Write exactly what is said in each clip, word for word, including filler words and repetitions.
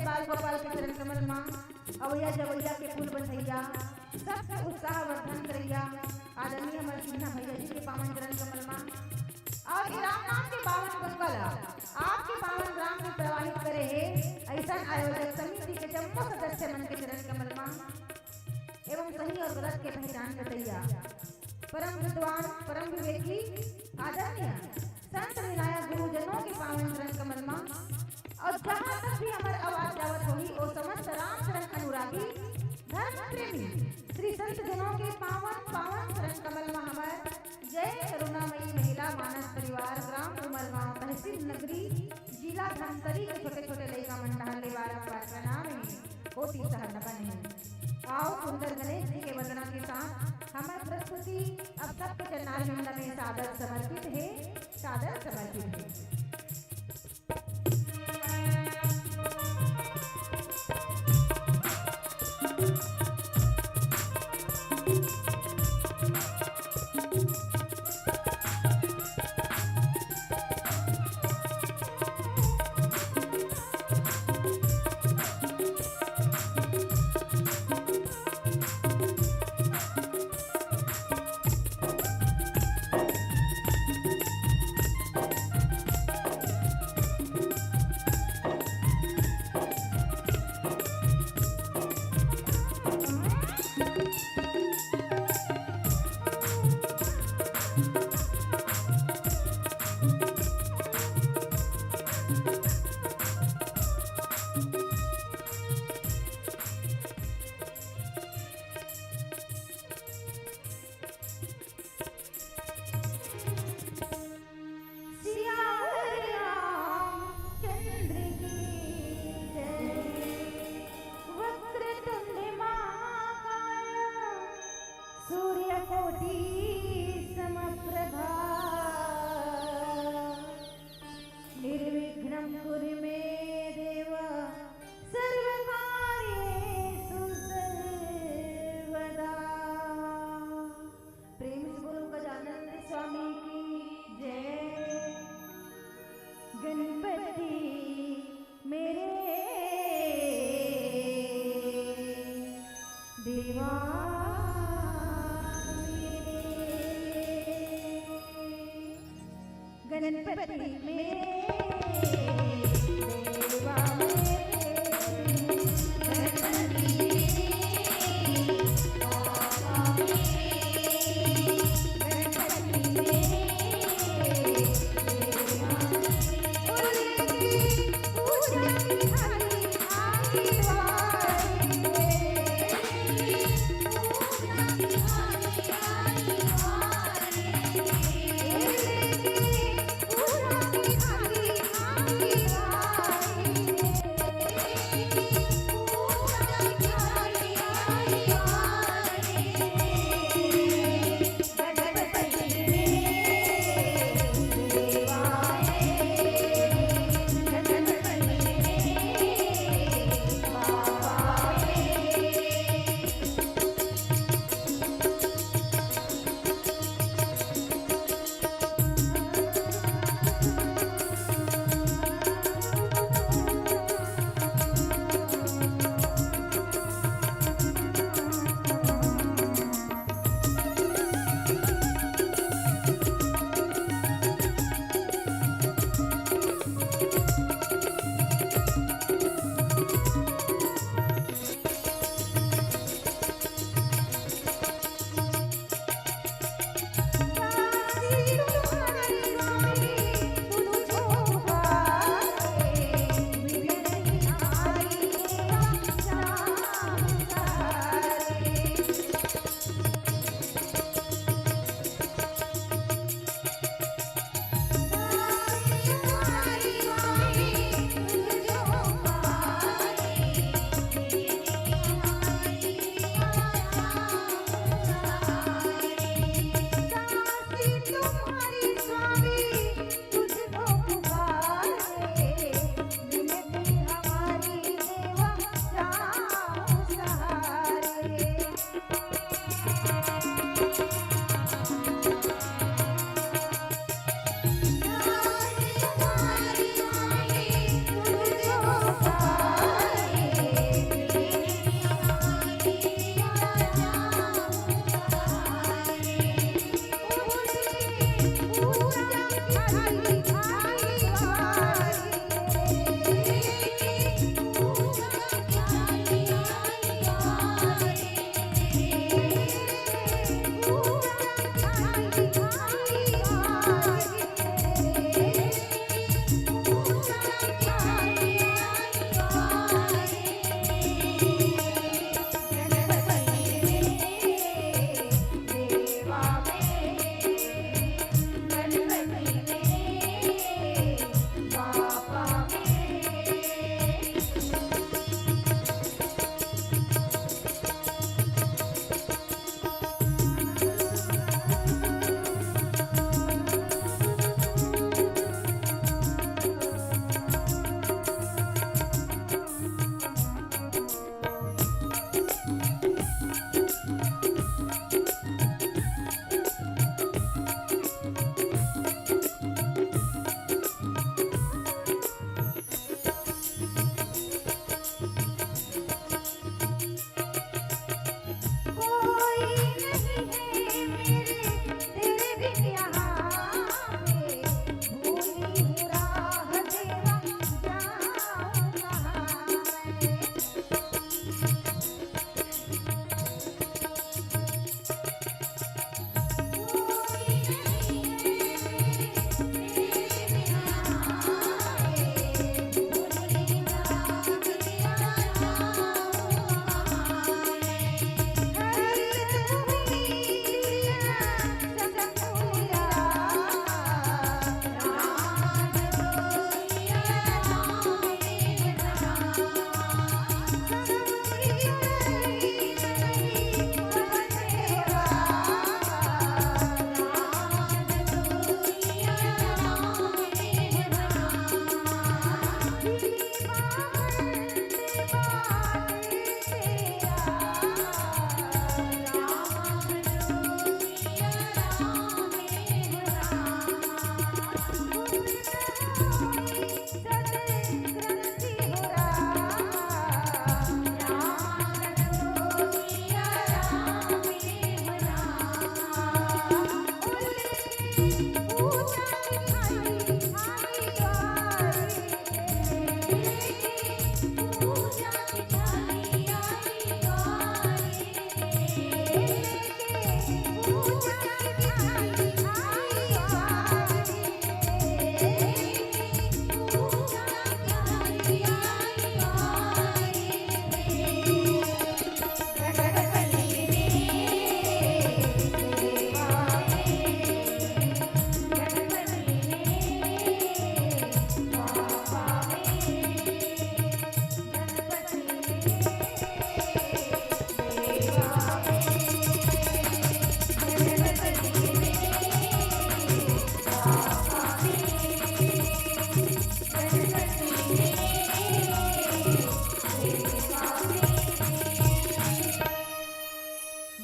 बाल गोपाल के चरण कमल मा, अवैया जवैया के पुल बंधैया, सबके उत्साह वर्धन करैया आदरणीय हमर सिन्हा भैया जी के पावन चरण कमल मा, और ये राम नाम के पावन गंगा ला आपके पावन ग्राम में प्रवाहित करे हे, ऐसा आयोजक समिति के जम्मो सदस्य मन के चरण कमल मा एवं सही और गलत के पहचान बतैया परम विद्वान, परम विवेकी, आदरणीय संत विनायक गुरुजनों के पावन चरण कमल मा, और जहाँ तक भी हमर आवाज जावत होही, ओ समस्त राम चरण अनुरागी, धर्म प्रेमी, श्री संत जनों के पावन, पावन चरण कमल मा हमर जय करुणामयी महिला मानस परिवार, ग्राम उमरगांव, तहसील नगरी, जिला धमतरी के छोटे-छोटे लइका मन डहर ले बारंबार प्रणाम हे, कोटि सहस्र नमन हे। आओ सुंदर गणेश जी के वंदना के साथ हमर प्रस्तुति अब सबके चरणार विंद में सादर समर्पित हे, सादर समर्पित हे।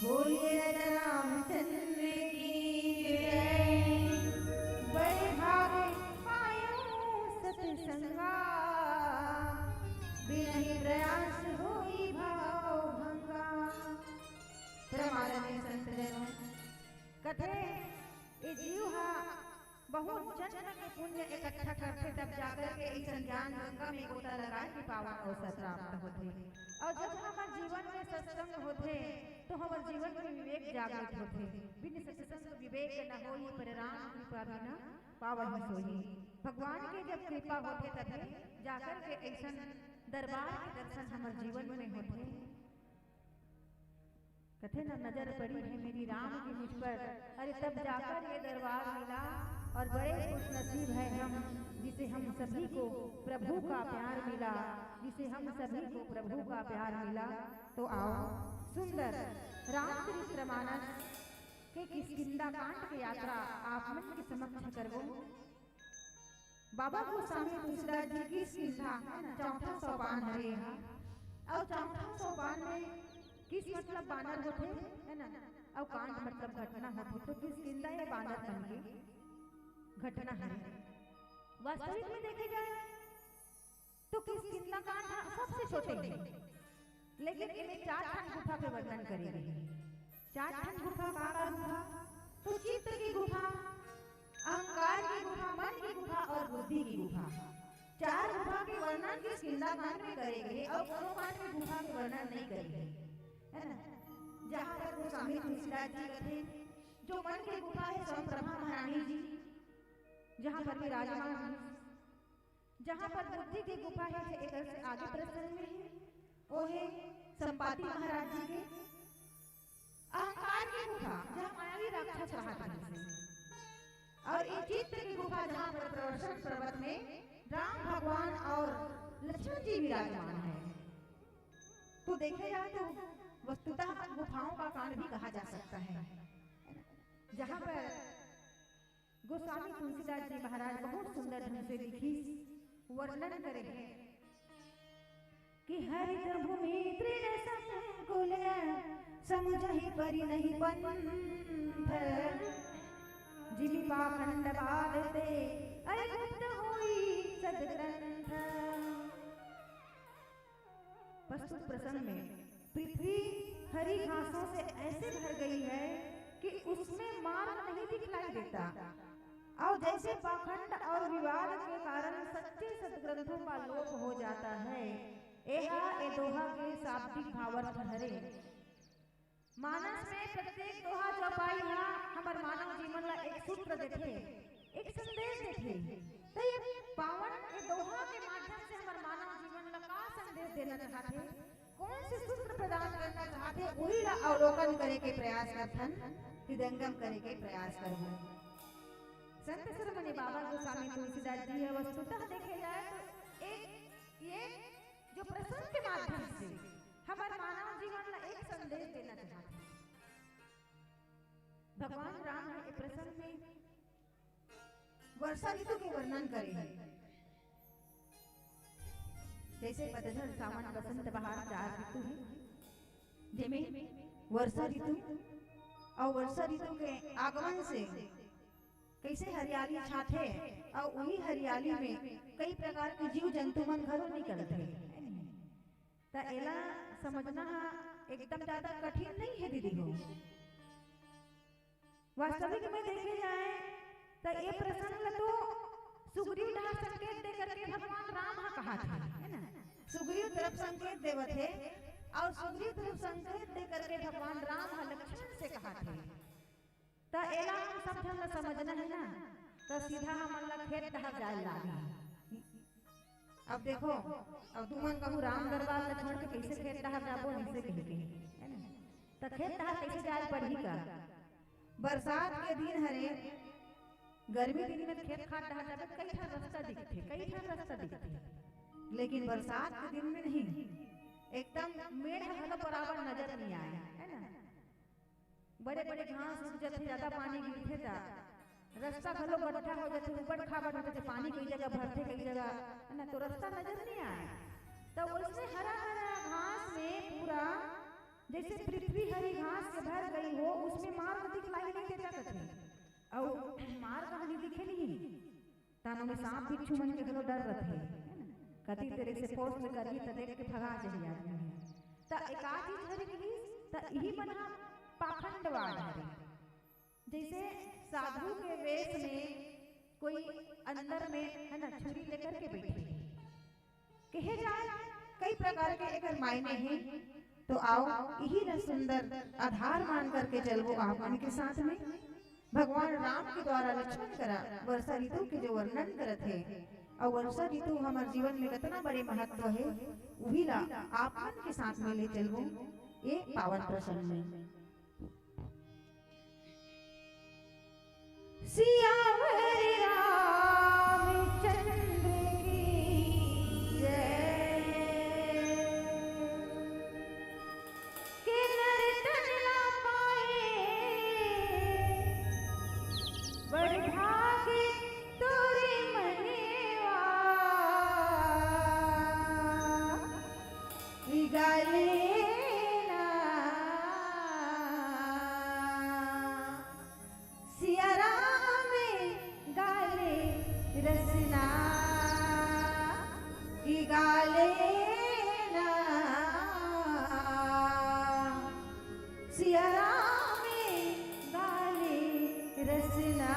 बोलिए राजा रामचंद्र की जय। बड़े भाग पायो सतसंगा, बिनहि प्रयास होई भाव भंगा। परम आदरणीय संत जनों, कथे ये जीव हा बहुत जन्म के पुण्य इकट्ठा करथे, तब जाकर के अइसन ज्ञान गंगा में गोता लगाए के पावन अवसर प्राप्त होथे। और जब हमर जीवन में सत्संग होथे, तो हमर जीवन में विवेक जागृत होथे। बिन सत्संग विवेक न होई, पर राम कृपा बिना पावहि सोई। भगवान के जब कृपा होथे, तभे जाकर के अइसन दरबार के दर्शन हमर जीवन में होथे। कथे ना, नजर पड़ी है मेरी राम की मुझ पर, अरे तब जाकर ये दरबार मिला। और बड़े खुशनसीब हैं हम, जिसे हम सभी को प्रभु का प्यार मिला, जिसे हम सभी को प्रभु का प्यार मिला। तो आओ, सुंदर रामचरित्र मानस के किष्किंधा कांड की यात्रा आप मन के समक्ष करबो। बाबा गोस्वामी तुलसीदास जी किष्किंधा, है ना, चौथा सोपान हरे हा। अउ चौथा सोपान में किस मतलब बानर होथे, है ना, अउ कांड मतलब घटना होथे, तो किष्किंधा ये बानर मन के घटना हरे। वास्तविक में देखे जाए तो किष्किंधा कांड हा सबसे छोटे हे, लेकिन एमे चार ठन गुफा के वर्णन करे गे हे। चार ठन गुफा का का गुफा? तो चित्त की गुफा, अहंकार की गुफा, मन की गुफा और बुद्धि की गुफा। चार गुफा के वर्णन किष्किंधा कांड में करे गे हे और कोनो कांड में गुफा के वर्णन नहीं करे गे हे, है ना? जहाँ पर गोस्वामी तुलसीदास जी कथे, जो मन की गुफा है स्वयं प्रभा महारानी जी, जहाँ पर विराजमान है, जहाँ पर बुद्धि की गुफा है, एकर से आगे प्रसंग में है, वो है संपाति महाराज जी के। अहंकार की गुफा, जहाँ मायावी राक्षस रहा था जिसमें, और ये चित्त की गुफा, जहाँ पर प्रवर्षण पर्वत में राम भगवान और लक्ष्मण जी विराजमान है। तो देखे जाए तो वस्तुतः गुफाओं का कांड भी कहा जा सकता है, जहाँ पर गोस्वामी तुलसीदास जी महाराज बहुत सुंदर ढंग से लिखिस, वर्णन करे हैं कि हरित भूमि तृण संकुल, समुझहि परि नहीं पंथ, जिमि पाखंड बाध ते अरि गुप्त होई सदग्रंथ। प्रस्तुत प्रसंग में पृथ्वी हरी घासों से ऐसे भर गई है कि उसमें मार्ग नहीं दिखलाई देता, और जैसे पाखंड और विवाद के कारण सच्चे सदग्रंथों का लोप हो जाता है। एहा ए दोहा के शाब्दिक भावार्थ हरे। मानस में प्रत्येक दोहा चौपाई हा हमर मानव जीवन ला एक सूत्र देथे, एक संदेश देथे। तो ये पावन ए दोहा के माध्यम से हमर मानव जीवन ला का संदेश देना चाहथे, कौन से सूत्र प्रदान करना चाहथे, उही ला अवलोकन करे के प्रयास करथन, हृदयंगम करे के प्रयास करबो। संत शिरोमणि बाबा गोस्वामी तुलसीदास जी ह वस्तुतः देखे जाए तो एक ये जो प्रसंग के माध्यम से हमर मानव जीवन ला एक संदेश देना चाहत हे। भगवान राम ह ए प्रसंग में वर्षा ऋतु के वर्णन करे हे। जैसे पतझड़, सावन, बसंत, बहार चार ऋतु हे, जेमे वर्षा ऋतु अउ वर्षा ऋतु के आगमन से कइसे हरियाली छाथे अउ उही हरियाली में कई प्रकार के जीव जंतु मन घलो निकलथे। त एला समझना ह एकदम ज्यादा कठिन नइ हे दीदी हो। वास्तविक में देखे जाए त ए प्रसंग ल तो सुग्रीव डहर संकेत दे करके भगवान राम ह कहाथे, हे ना? सुग्रीव तरफ संकेत देवत हे अउ सुग्रीव तरफ संकेत दे करके भगवान राम ह लक्ष्मण से कहाथे। त एला हम सब झन ल समझना हे ना, त सीधा हमन ल खेत डहर जाए लागही। अब देखो, अब तुमन कहू राम दरबार ल छोड़ के कइसे खेत डहर जाबो, अइसे कहिके, हे ना? त खेत डहर कइसे जाए पड़ही का? बरसात के दिन हरे, गर्मी दिन में खेत खार डहर जाबे, कई ठन रस्ता दिखथे, कई ठन रस्ता दिखथे, लेकिन बरसात के दिन में नहीं, एकदम मेड़ ह घलो बराबर नजर नइ आए, हे ना? बड़े-बड़े घास उग जथे, ज्यादा पानी गिरथे त रस्ता घलो गड्ढा हो जथे, उबड़ खाबड़ हो जथे, पानी कई जगह भरथे, कई जगह, हे ना, तो रस्ता नजर नइ आए। त वइसने हरा-हरा घास में पूरा जइसे पृथ्वी हरी घास से भर गई हो, उसमें मार्ग दिखलाई नइ देता कथे। अउ मार्ग ह नइ दिखे नहीं, तहान ओमे सांप बिच्छू मन के घलो डर रथे। कति तेरे से force करही त देख के भगा जाही आदमी ह। त एका चीज हरे कहिस, त इही मन ह पाखंडवाद हरे। जइसे साधु के वेश में कोई अंदर में, हे ना, छुरी लेकर के बइठे हे। कहे जाए, कई प्रकार के एकर मायने हे। तो आओ, इही ल सुंदर आधार मान करके चलबो आप मन के साथ में। भगवान राम के द्वारा लक्ष्मण करा वर्षा ऋतु के जो वर्णन करत हे, अउ वर्षा ऋतु हमर जीवन में कतना बड़े महत्व हे, उही ला आप मन के साथ में ले चलबो ए पावन प्रसंग में। सियावर रामचंद्र की जय। के नर तन ना पाए, बड़ भाग तोरे मनेवा। गाले ना सिया राम गाले रसना, कि गाले ना सिया राम गाले रसना।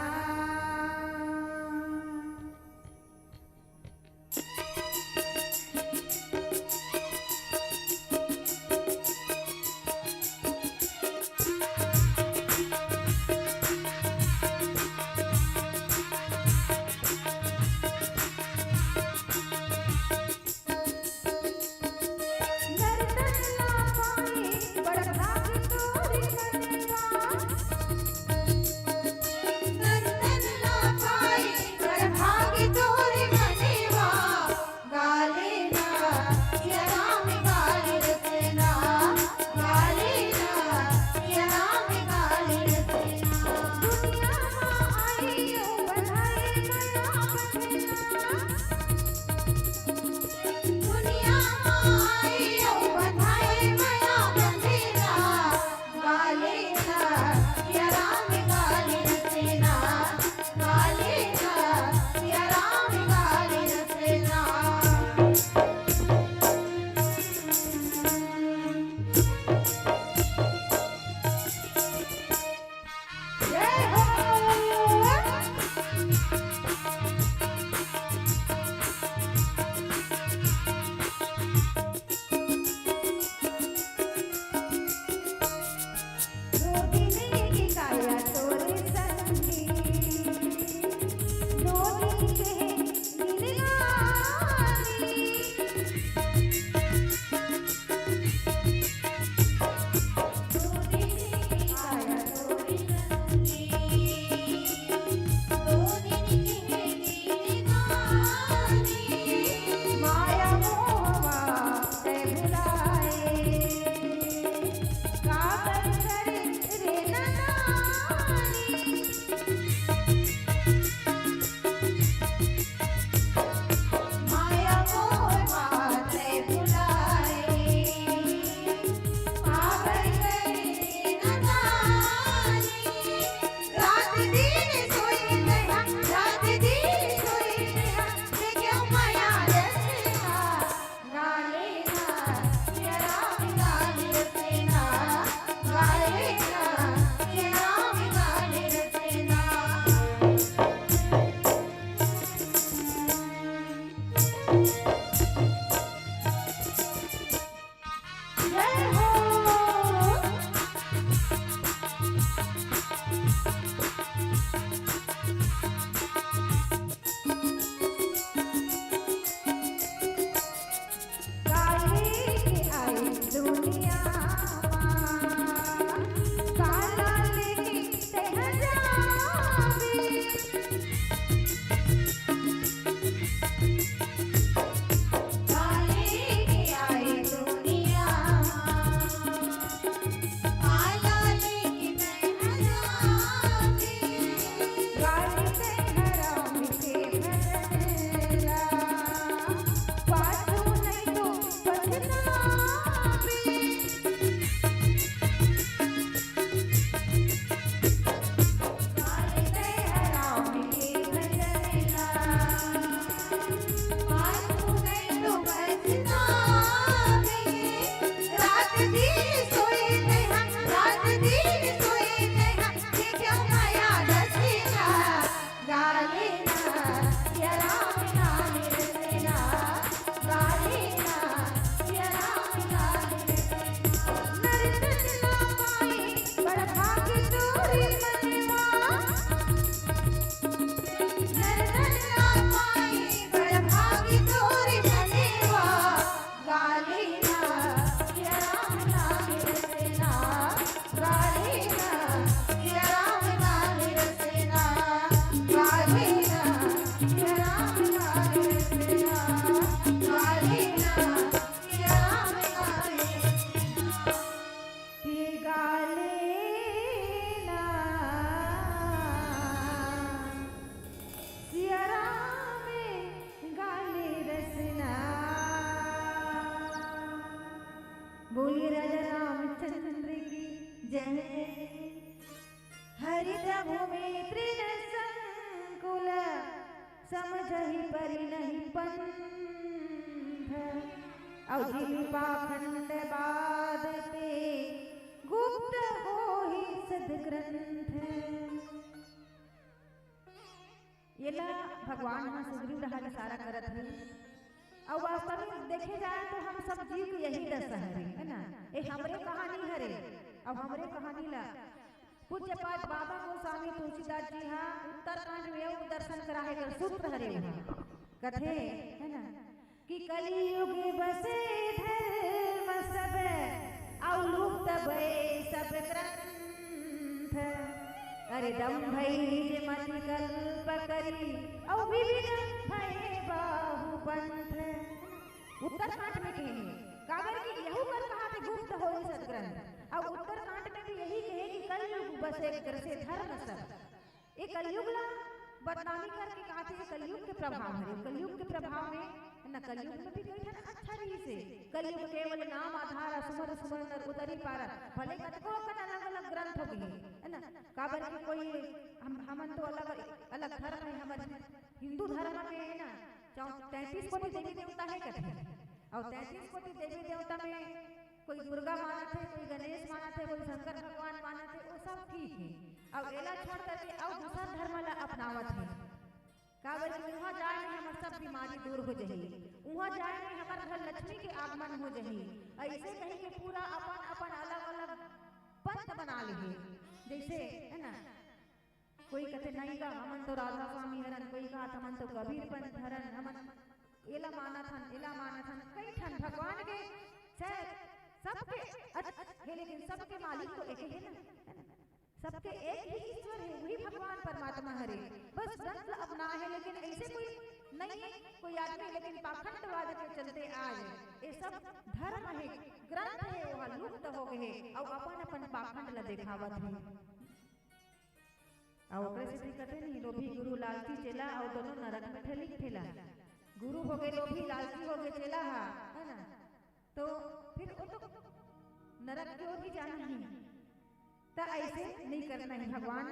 जय हरित भूमि तृण संकुल, समझहि परि नहीं पंथ। अउ जिमि पाखंड बाद ते, गुप्त होही सदग्रंथ। येला भगवान ह सुग्रीव डहार इशारा करत हे। अउ वास्तव में देखे जाए तो हम सब जीव के यही दशा हरे, है ना? ये हमरे कहानी हरे, अउ हमरे कहानी ला पूज्यपाद बाबा गोस्वामी तुलसीदास जी हा उत्तरकांड में अउ दर्शन कराहे कर सूत्र हरे उहा। कथे, है ना, कि कलयुग बसे धर्म सब, अउ लुप्त भए सब ग्रंथ। अरे दम्भहि निज मति कल्प करी, अउ विविध भए बाहु पंथ। उत्तरकांड में कहे हे, काबर कि यहू कर कहा थे गुप्त होई सदग्रंथ। अउ उत्तरकांड में भी यही कहे कि कलयुग बसे ग्रसे धर्म सब। ये कलयुग ला बदनामी करके कहा थे, ये कलयुग के प्रभाव हरे। कलयुग के प्रभाव में, है ना, कलयुग में भी कई ठन अच्छा रहिस हे। कलयुग केवल नाम आधार, सुमर सुमर नर उतरी पार। भले कतको अकन अलग-अलग ग्रंथ हो गए, है ना, काबर कि कोई हम, हमन तो अलग, अलग धर्म हे, हमर हिंदू धर्म में, है ना, चौ-, तैंतीस कोटि देवी देवता हे कथे, अउ तैंतीस कोटि देवी देवता में कोई दुर्गा मानत हे, कोई गणेश मानत हे, कोई शंकर भगवान मानत हे, वो सब ठीक हे। अउ एला छोड़ करके अउ दूसर धर्म ला अपनावत हे। काबर कि उहाँ जाए में हमर सब बीमारी दूर हो जाही, उहाँ जाए में हमर घर लक्ष्मी के आगमन हो जाही। ऐसे कही के पूरा अपन अपन अलग-अलग पंथ बना लेहे। जैसे, है ना, कोई कथे, "नहीं गा, हमन तो राधा स्वामी हरन," कोई कहा, "हमन तो कबीर पंथ हरन, हमन एला मानत हन, एला मानत हन।" कई ठन भगवान के, शायद सबके अच-, हे, लेकिन सबके मालिक तो एक हे ना, है ना? सबके एक ही ईश्वर हे, वही भगवान परमात्मा हरे। बस ग्रंथ ला अपना हे, लेकिन ऐसे कोई नहीं हे, कोई आदमी, लेकिन पाखंडवाद के चलते आज ये सब धर्म हे, ग्रंथ हे, वो लुप्त हो गए हे, अउ अपन अपन पाखंड ला देखावत हे। अउ ओकरे सेती कथे नहीं, लोभी गुरु लालची चेला, अउ दोनों नरक में ठेली ठेला। गुरु हो गए लोभी, लालची हो गए चेला हा, है ना? तो फिर वो तो नरक की ओर ही जाना ही। त ऐसे नहीं करना है। भगवान,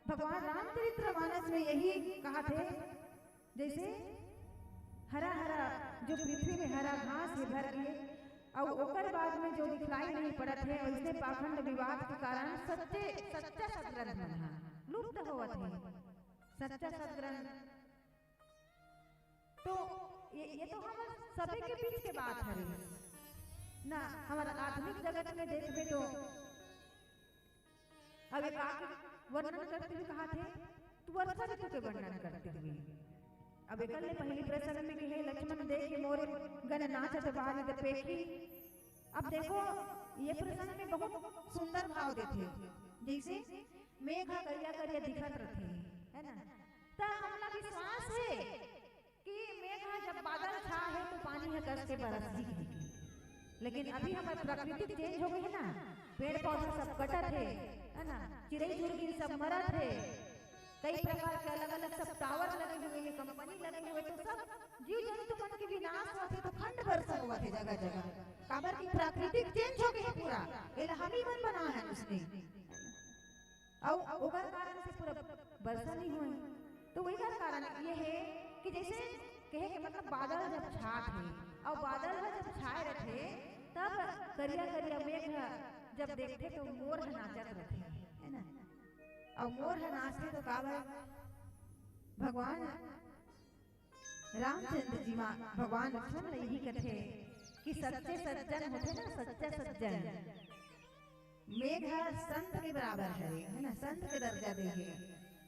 भगवान रामचरित्र मानस में यही कहा थे, जैसे हरा हरा जो पृथ्वी में हरा घास हे भर के, अउ ओकर बाद में जो दिखलाई नहीं पड़त हे, वैसे पाखंड विवाद के कारण सच्चे, सच्चा सदग्रंथ मन हा लुप्त होवत हे। सच्चा सदग्रंथ तो ये, ये तो हमर सबे के बीच के बात हरे ना। हमर आधुनिक जगत में देखबे तो अब एक आके वर्णन करते हुए कहा थे, तू वर्षा ऋतु के वर्णन करते हुए। अब एकर ले पहली प्रसंग में कहे, "लक्ष्मण देखे मोर गन नाचत बारिद पेखी।" अब देखो, ये प्रसंग में बहुत सुंदर भाव देथे, जैसे मेघ ह करिया करिया दिखत रथे, है ना, त हमला विश्वास हे कि मेघ ह जब बादल छा हे तो पानी ह कस के बरसही। लेकिन अभी हमर प्रकृति चेंज हो गई है ना, पेड़ पौधा सब कटत हे, है ना, चिड़ई चुरगिन सब मरत हे, कई प्रकार के अलग अलग सब टावर लगे हुए हे, कंपनी लगे हुए, तो सब जीव जंतु मन के विनाश होथे तो खंड वर्षा होवत हे जगह जगह। काबर कि प्राकृतिक चेंज हो गए हे पूरा, एला हम ही मन बना है उसने। अउ ओकर कारण से पूरा वर्षा नहीं होए। तो वही कारण ये हे कि जैसे कहे के मतलब बादल जब छात हे अउ बादल ह जब छाए रथे, तब करिया करिया मेघ ह जब देखथे तो मोर ह नाचत रथे, है ना? अउ मोर ह नाचथे तो काबर भगवान रामचंद्र जी मा भगवान लक्ष्मण ल यही कथे कि सच्चे सज्जन होथे ना, सच्चा सज्जन, मेघ ह संत के बराबर हरे, है ना, संत के दर्जा दे हे।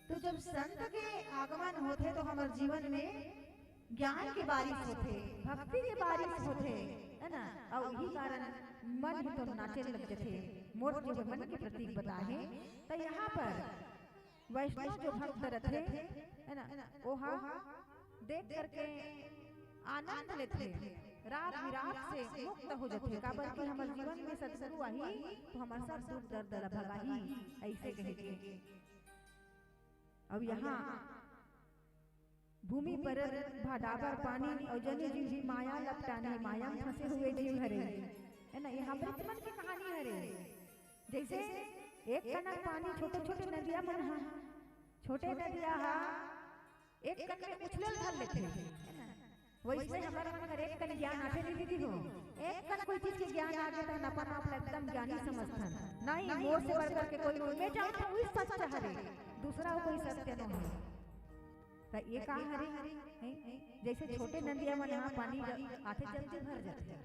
तो जब संत के आगमन होथे तो हमर जीवन में ज्ञान के बारिश होथे, भक्ति के बारिश होथे, है ना। अउ यही कारण मन ही तो नाचे लग जथे। मोर जो मन के प्रतीक बताहे, त यहाँ पर वैष्णव जो भक्त रथे, है ना, ओहा देख करके आनंद लेथे, राग विराग से मुक्त हो जथे। काबर कि हमर जीवन में सतगुरु आही तो हमर सब दुख दर्द ला भगाही, ऐसे कहे के। अब यहाँ भूमि पर भादाबर पानी अउ जनी जीव ही माया लपटानी, माया में फंसे हुए जीव हरे, है ना, ये हमरे मन के कहानी हरे। जैसे एक कनक पानी, छोटे छोटे नदिया मन हा, छोटे नदिया हा एक कन में उछले ल धर लेथे, है ना? वैसने हमर मन कर एक कन ज्ञान आथे नहीं दीदी हो, एक कन कोई चीज के ज्ञान आ गे त अपन आप ला एकदम ज्ञानी समझथन। नहीं, मोर से बढ़ करके कोई नहीं, मैं जानता हूँ, इस सच हरे, दूसरा कोई सत्य नहीं है। त ये का हरे? हैं? जैसे छोटे नदिया मन हा पानी ज-, आथे, जल्दी भर जाथे,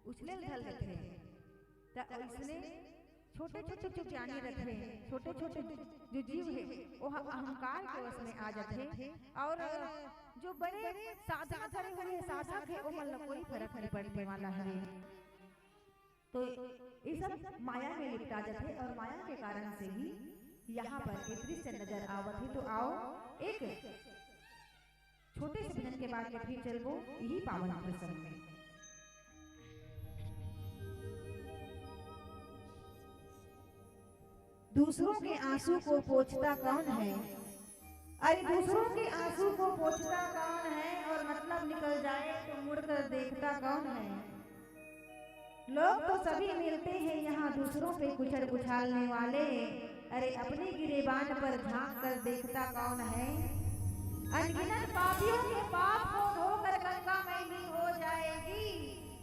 उछले ल धर लेथे। त अइसने छोटे-छोटे जो ज्ञानी रथे, छोटे-छोटे जो जीव हे, वो ह-, अहंकार के वश में आ जाथे, और जो बड़े साधना करे हुए साधक हे, ओमन ला कोई फरक नहीं पड़ने वाला हवे। तो ये सब माया में लिपटा जाथे, और माया के कारण से ही यहाँ पर ये दृश्य नजर आवत हे। तो आओ, एक छोटे से भजन के बाद में फिर चलबो यही पावन प्रसंग में। दूसरों के आंसू को पोंछता कौन है? अरे, दूसरों के आंसू को पोंछता कौन है? और मतलब निकल जाए तो मुड़ कर देखता कौन है? लोग तो सभी मिलते हैं यहाँ दूसरों पे कुचड़ उछालने वाले, अरे, अपनी गिरेबान पर झांक कर देखता कौन है? अनगिनत पापियों के पाप को धोकर गंगा मैली हो जाएगी,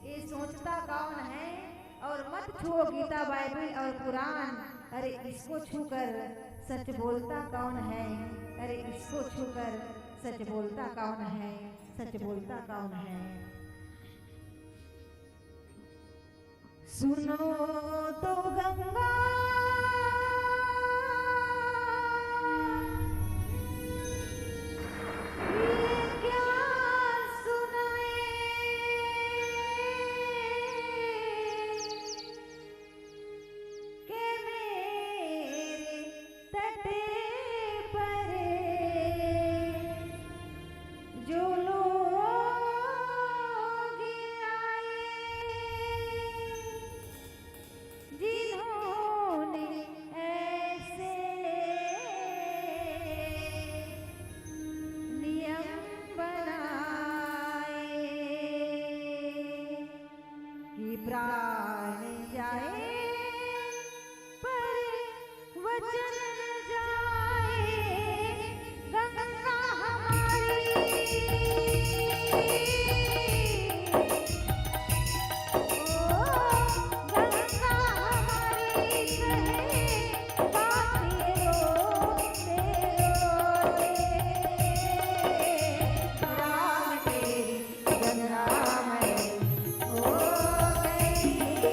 ये सोचता कौन है? और मत छुओ गीता, बाइबल और कुरान, अरे, इसको छूकर सच बोलता कौन है? अरे, इसको छूकर सच बोलता कौन है? सच बोलता कौन है? सुनो तो गंगा, ये क्या सुनाए कि मेरे तट पर जो लोग आए, जिन्होंने ऐसे नियम बनाए कि प्राण जाए पर वचन जाए, गंगा हमारी, ओ गंगा हमारी, कहे बातें रोते रोते, राम तेरी गंगा मैं, ओ गई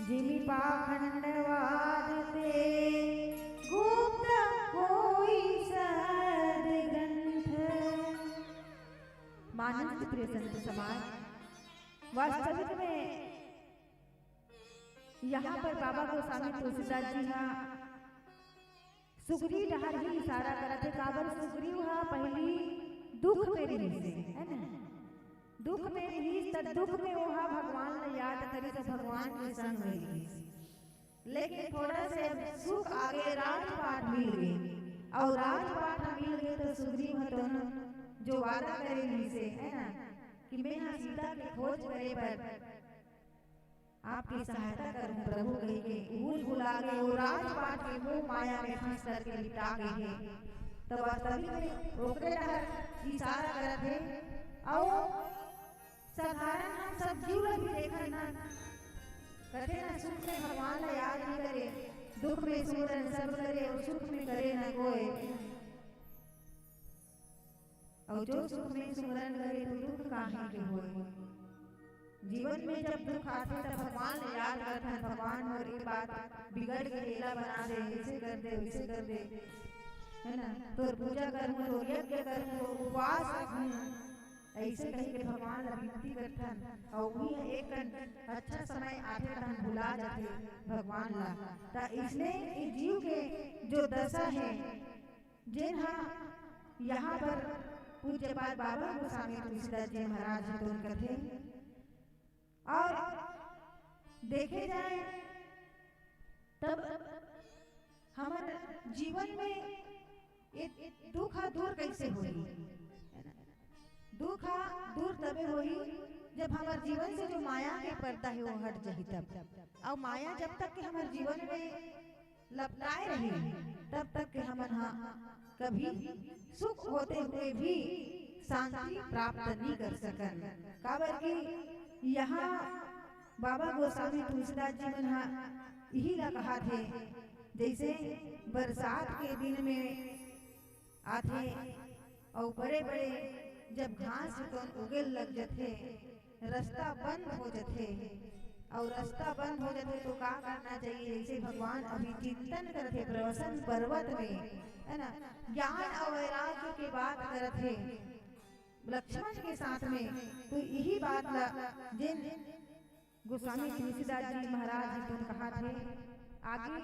जिमि पाखंडवाद ते गुप्त होई सद ग्रंथ। मानस के प्रिय संत समाज, वास्तविक में यहाँ पर बाबा गोस्वामी तुलसीदास जी हा सुग्रीव डहर ही इशारा करत हे, काबर सुग्रीव हा पहिली दुख में रिहिस हे, है ना? दुख में रिहिस, त दुख में ओहा भगवान ला याद करिस, त भगवान के संग में रिहिस। लेकिन थोड़ा से सुख आगे, राजपाट मिल गे, अउ राजपाट मिल गे, त सुग्रीव ह तो जो वादा करे रिहिस हे, है ना, कि मैं हा सीता के खोज करे बर आपकी सहायता करूं प्रभु कहिके भूल भुला गे, वो राजपाट के मोह माया में फंस करके लिपटा गे हे। तब वास्तविक में ओकरे डहर इशारा करत हे। अउ साधारण हम सब जीव ला भी देखन ना, कथे ना, सुख में भगवान ला याद नहीं करे, दुख में सुमरन सब करे, अउ सुख में करे ना कोई। अउ जो सुख में सुमरन करे, तो दुख काहे के होए। जीवन में जब दुख आथे, तब भगवान ला याद करथन, "भगवान, मोर ये बात बिगड़ गे, एला बना दे, ऐसे कर दे, वैसे कर दे, है ना, तोर पूजा करहूं, तोर यज्ञ करहूं, तोर उपवास रखहूं।" ऐसे कहिके भगवान ला विनती करथन, अउ उही एक कन अच्छा समय आथे, तहन भुला जाथे भगवान ला। त इसने ये जीव के जो दशा है, जेन हा यहाँ पर पूज्यपाद बाबा गोस्वामी तुलसीदास जी महाराज जी तोन कथे। और देखे जाए तब हमर जीवन में ये दुख हा दूर कैसे होही? दुख हा दूर तबे होही जब हमर जीवन से जो माया के पर्दा है वो हट जाही तब। और माया जब तक के हमर जीवन में लपटाए रही, तब तक के हमन हा कभी सुख होते हुए भी शांति प्राप्त नहीं कर सकन। काबर कि यहाँ बाबा गोस्वामी तुलसीदास जी मन हा इही ला कहा थे, जैसे बरसात के दिन में आथे अउ बड़े-बड़े जब घास तोन उगे लग जथे, रस्ता बंद हो जथे, अउ रस्ता बंद हो जथे तो का करना चाहिए? जैसे भगवान अभी चिंतन करथे प्रवसन पर्वत में, है ना, ज्ञान अउ वैराग्य के बात करथे लक्ष्मण के साथ में, तो यही बात ला जिन गोस्वामी तुलसीदास जी महाराज जी तोन कहा थे, आगे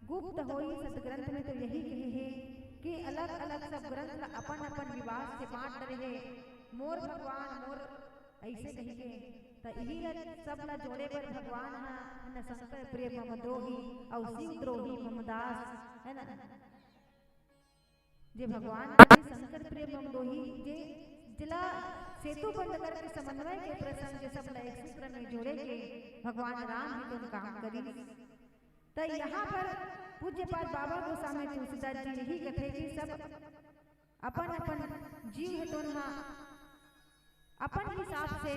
गुप्त होई सतग्रंथ में तो यही कहे हे कि अलग-अलग सब ग्रंथ ला अपन-अपन विभाग से बांट डरे हे। मोर भगवान, मोर ऐसे कहिके, त इही ला सब ला जोड़े बर भगवान हा, है ना, शंकर प्रिय मम दोही, अउ शिव द्रोही मम दास, है ना। जे भगवान के शंकर प्रिय मम दोही, जे जिला सेतु बंध करके समन्वय के प्रसंग के सब ला एक सूत्र में जोड़े के भगवान राम ही तो काम करी। त यहाँ पर पूज्यपाद बाबा गोस्वामी तुलसीदास जी यही कथे कि सब अपन अपन जीव हे तोन हा अपन हिसाब से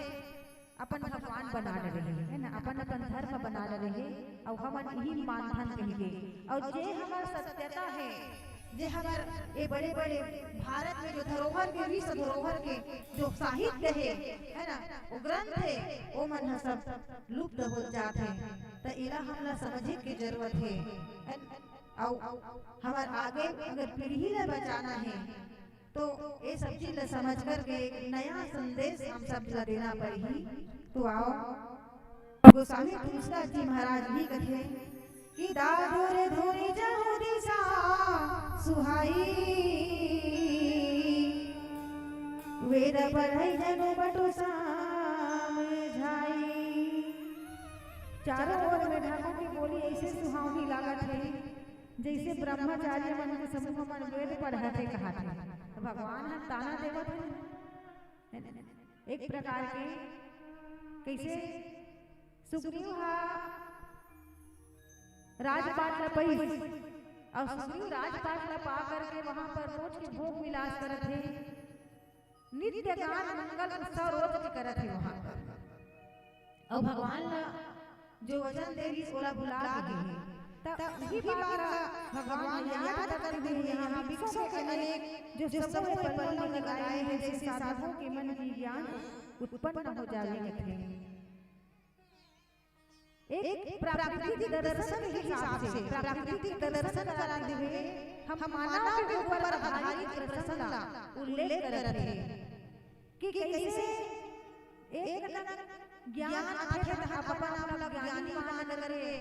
अपन भगवान बना डरे हे, है ना, अपन अपन धर्म बना डरे हे, अउ हमन इही मानथन कहिके। अउ जे हमर सत्यता है, जे हमर ये बड़े बड़े भारत में जो धरोहर के, विश्व धरोहर के जो साहित्य है, है ना, वो ग्रंथ है, वो मन ह सब लुप्त हो जात है। त एला हमला समझे के जरूरत है, है ना? अउ हमर आगे अगर पीढ़ी ला बचाना है, तो ये सब चीज ला समझ करके एक नया संदेश हम सब ला देना पड़ही। तो आओ, गोस्वामी तुलसीदास जी महाराज भी कथे कि दादुर धुरि जहु दिसा सुहाई, वेद पढ़ई जनु बटु साम झाई। चारों ओर में ढाका के बोली ऐसे सुहावनी लागत है, जैसे ब्रह्मचारी मन के समूह मन वेद पढ़त हे, कहत हे। तो भगवान ह ताना देवत हे, है ना? एक प्रकार के कैसे सुग्रीव हा राजपाट ला पाइस, अउ सुग्रीव राजपाट ला पा करके वहां पर रोज के भोग विलास करत हे। नित्य गान मंगल उत्सव रोज के करत हे वहां पर। अउ भगवान ला जो वचन दे रिहिस, ओला भुला गे हे। त उही बात ला भगवान याद करते हुए यहाँ विश्व के अनेक जो समूह पल्लव में गाए हैं, जैसे साधकों के मन की ज्ञान उत्पन्न हो जावे कथे। एक प्राकृतिक दर्शन के हिसाब से, प्राकृतिक दर्शन करा देवे, हम मानव के ऊपर आधारित प्रसंग ला उल्लेख करत हे कि कैसे एक ज्ञान आथे त अपन आप ला ज्ञानी मान करके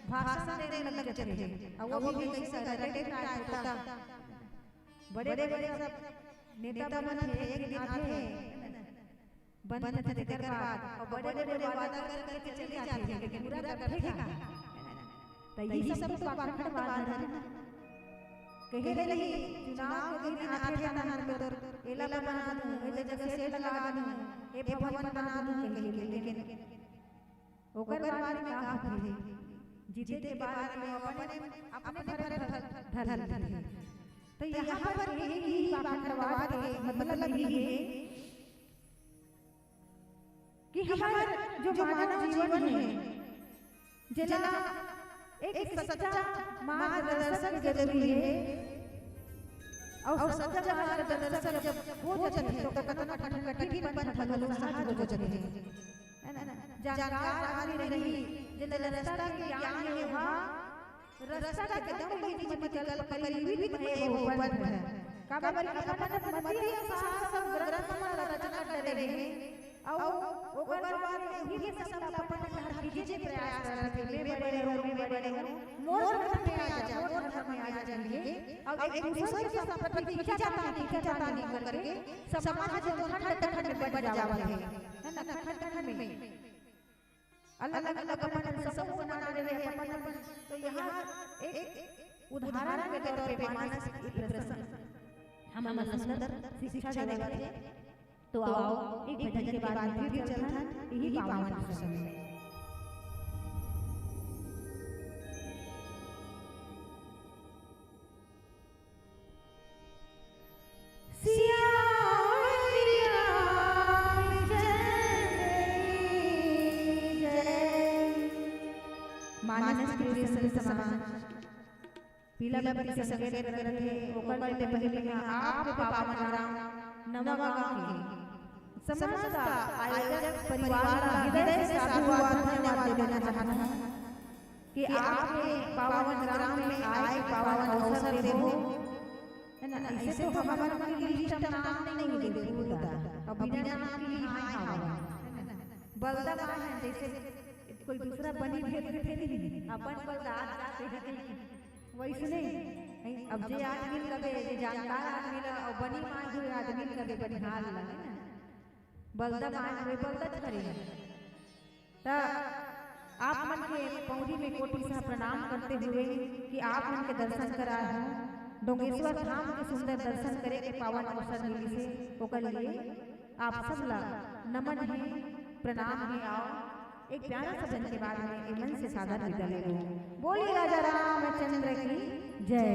भाषण देने लग जाथे। अउ वो भी कैसे रटे टाइप का। बड़े बड़े सब नेता मन थे, एक दिन आथे, बनथे तेकर बाद अउ बड़े बड़े वादा करके चले जाथे, लेकिन पूरा करथे का? त यही सब तो पाखंडवाद है ना। कहे रही, चुनाव के दिन आथे ना, हम तोर एला बना दूं, एला जगह सेठ लगा दूं, ए भवन बना दूं कहिके, लेकिन ओकर बाद में का होथे? जीते के बाद में अपने, अपने फरक धर, धर लेथे। तो यहाँ पर यही पाखंडवाद के मतलब यही है कि हमार जो मानव जीवन है, जेला एक सच्चा मार्गदर्शक जरूरी है। और सच्चा मार्गदर्शक जब हो जाथे, तो कतना कठिन, कठिन पथ घलो सहज हो जाथे। है ना? जानकार आदमी रही, जेला रास्ता के ज्ञान हे, ओहा रास्ता के एकदम लीज मती कल्प करीबी भए हो पंथ। काबर कि अपन मति अनुसार सब ग्रंथ मन ला रचना करे हे, अउ ओकर बाद में उही के सब ला अपन ला खींचे के प्रयास करत हे, "मैं बड़े हूँ, मैं बड़े हूँ, मोर धर्म में आ जा, मोर धर्म में आ जा" कहिके। अउ एक दूसर के संपत्ति खींचा तानी, खींचा तानी करके समाज जो खंड खंड में बंट जावत हे, है ना, खंड खंड में। अलग-अलग अपन समूह बना रहे हैं, अपन, अपन। तो यहाँ एक उदाहरण के तौर पे मानस ये प्रसंग हमन ला सुंदर शिक्षा देवत हे। तो आओ, एक भजन के बाद फिर चलथन यही पावन प्रसंग में। सियावल रामचंद्र की जय। मानस के प्रिय संत समाज, पीला बत्ती के संकेत करत हे, ओकर ले पहली मैं आपके पावन ग्राम नवा गांव के समस्त आयोजक परिवार ला हृदय से साधुवाद, धन्यवाद देना चाहत हूँ। कि आपके पावन ग्राम में आए, पावन अवसर देवो, है ना? ऐसे तो हमर मन के लिस्ट में नाम नहीं दे पूरा, अब बिना नाम के ही हाय हाय, है ना? बलदा माय है, जैसे कोई दूसरा बनी भेद के थे नहीं, अपन बलदा आज जाते हैं, वैसने अब जे आदमी लगे, जे जानकार आदमी ला, और बनी माय हुए आदमी लगे, बनिहार लगे, है ना? बलदा माय हुए, बलदा खरी है। त आप मन के पौरी में कोटि सह प्रणाम करते हुए कि आप मन के दर्शन कराए हो, डोंगेश्वर धाम के सुंदर दर्शन करे के पावन अवसर मिलिस हे, ओकर लिए आप सब ला नमन हे, प्रणाम हे। आओ, एक प्यारा सा भजन के बाद में ए मन से सादर विदा लेबो। बोलिए राजा रामचंद्र की जय।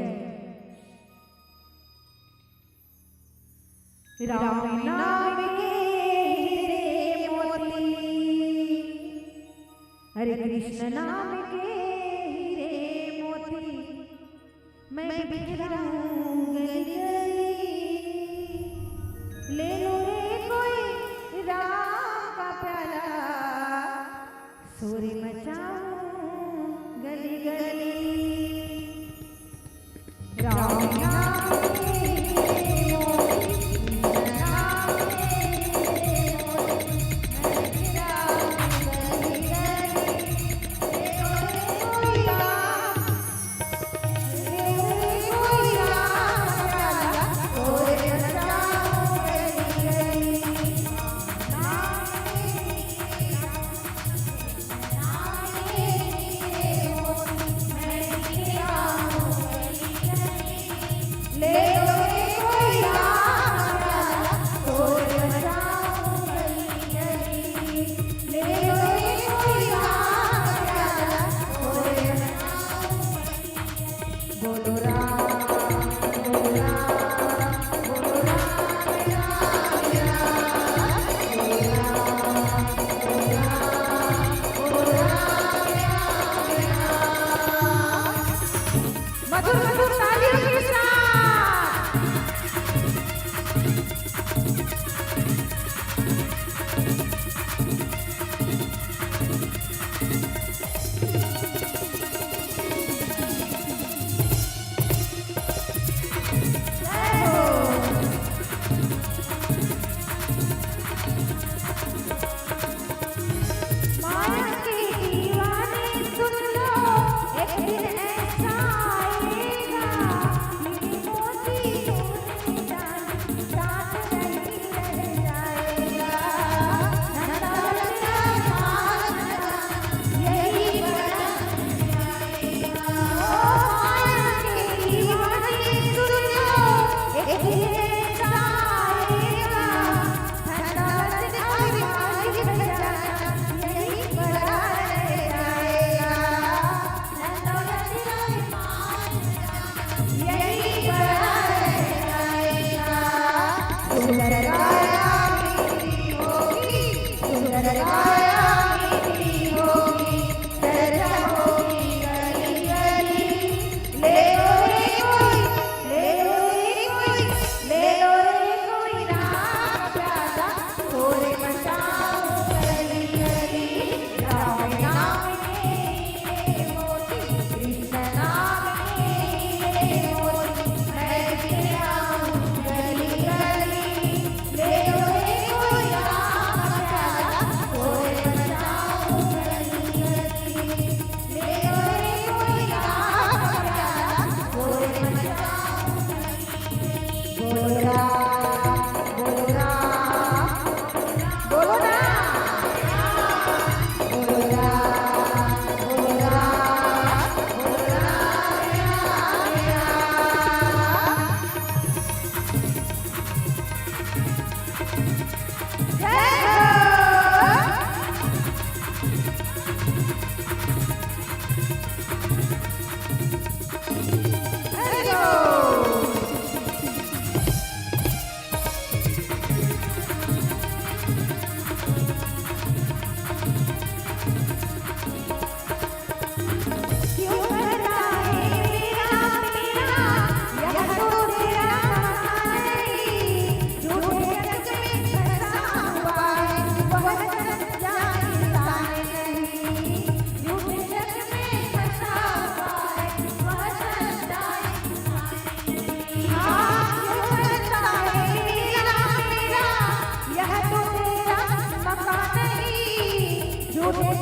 राम नाम के हीरे मोती, हरे कृष्ण नाम के हीरे मोती, मैं बिखराऊं गली गली। ले लो रे कोई राम का प्याला, शोर मचाऊं गली गली। राम नाम के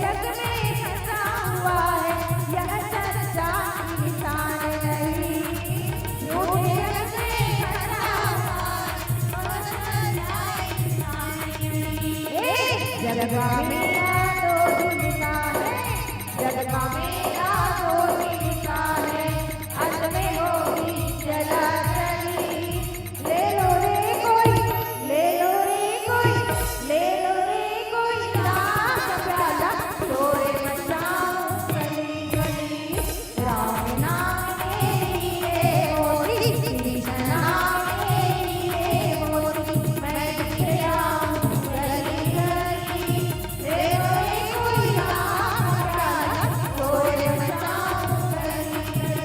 जग में फंसा हुआ है, यह सच्चा इंसान नहीं। झूठे जग में फंसा हुआ है, यह सच्चा इंसान नहीं। ए, जग का मेला दो दिन का है, जग का मेला दो दिन का है, अंत में होगी जला जली। ले लो रे कोई, ले लो रे कोई, ले लो रे कोई राम का प्याला, शोर मचाऊं गली गली। राम नाम के लिए होती, कृष्ण नाम के लिए होती, मैं गिर आऊं गली गली। ले लो रे कोई राम का प्याला, शोर मचाऊं गली गली।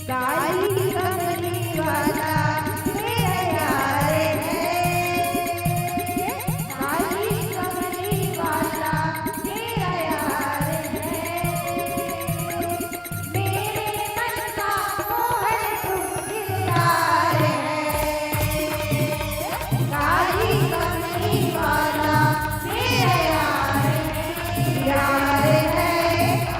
काली कमली वाला मेरा यार है, काली कमली वाला मेरा यार है। मेरे मन का मोहन तू दिलदार है। काली कमली वाला मेरा यार है, यार है।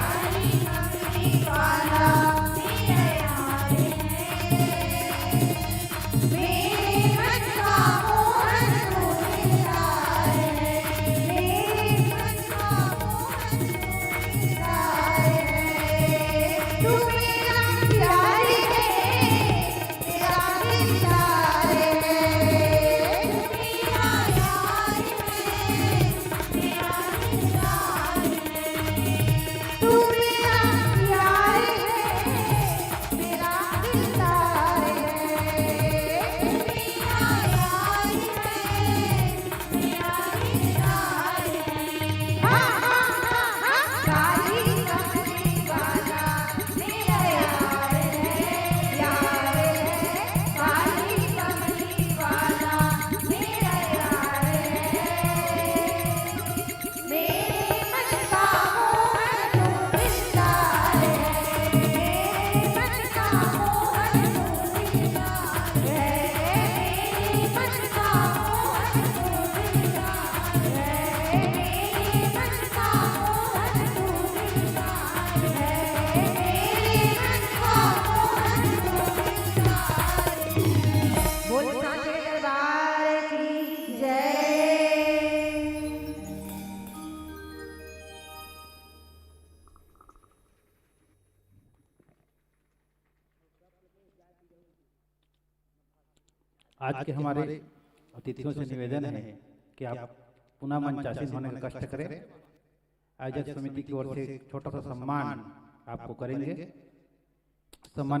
काली कमली वाला मेरा यार है। मेरे मन का मोहन तू दिलदार है। मेरे मन का मोहन तू दिलदार है। तू मेरा प्यार है। बोल सांचे दरबार की जय। आज के हमारे अतिथियों से निवेदन है कि आप पुनः मंचासीन होने का कष्ट करें। आयोजक समिति की ओर से एक छोटा सा सम्मान आपको करेंगे। सम्मानित